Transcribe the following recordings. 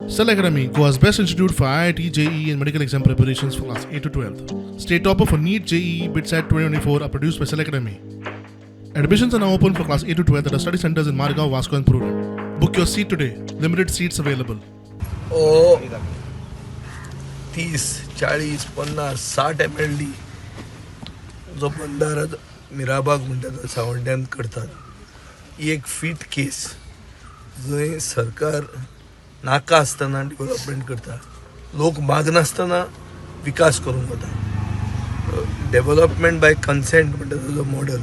Cell Academy, Goa's best institute for IIT, JEE, and medical exam preparations for class 8 to 12. State topper for NEET, JEE, BITSAT 2024 are produced by Cell Academy. Admissions are now open for class 8 to 12 at our study centers in Margao, Vasco, and Prudent. Book your seat today. Limited seats available. O 30, 40, 50, 60 MLD जो बंदारा मिराबाग म्हणटा तो सावड्ड्यांत करतात, ही एक fit केस जंय सरकार नाका आसतना development करता, लोक मागनासतना विकास करूंक वता. डेव्हलपमेंट बाय कन्सेंट म्हणटा तो मॉडल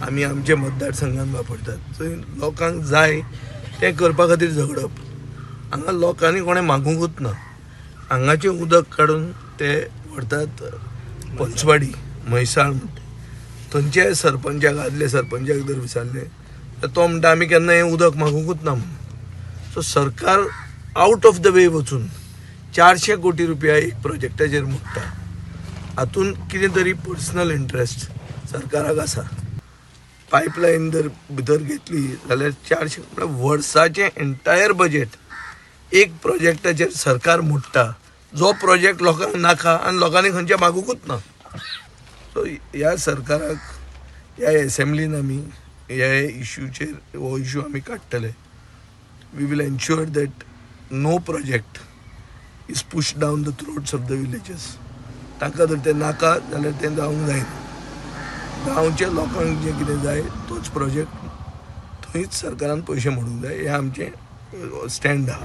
आमी आमच्या मतदारसंघात वापरतात, जंय लोकांक जाय तें करपा खातीर झगडप. हांगा लोकांनी कोणें मागूंकूच ना. हांगाचें उदक काडून ते व्हरतात पंचवाडी, म्हैसाळ म्हणटा थंयचे सरपंचाक, आदल्या सरपंचाक जर विचारलें तर तो म्हणटा, आमी केन्ना हें उदक मागूंकूच ना म्हणून. सो सरकार आउट ऑफ the वे वचून 400 कोटी रुपया एक प्रोजेक्टाचेर मोडटा. हातून कितें तरी पर्सनल इंट्रस्ट सरकाराक आसा. पायपलायन जर भितर घेतली जाल्यार 400 म्हळ्यार वर्साचें एंटायर बजेट एक प्रोजेक्टाचेर सरकार मोडटा, जो प्रोजेक्ट लोकांक नाका आनी लोकांनी खंयच्या मागूंकूच ना. सो ह्या सरकाराक, ह्या एसेंब्लीन आमी ह्या इश्यूचेर, हो इश्यू आमी काडटले. We will ensure that no project is pushed down the throats of the villages. तांकां जर तें नाका जाल्यार तें जावंक जायना. गांवच्या लोकांक जें कितें जाय तोच प्रोजेक्ट, थंयच सरकारान पयशे मोडूंक जाय, हें आमचें स्टँड आहा.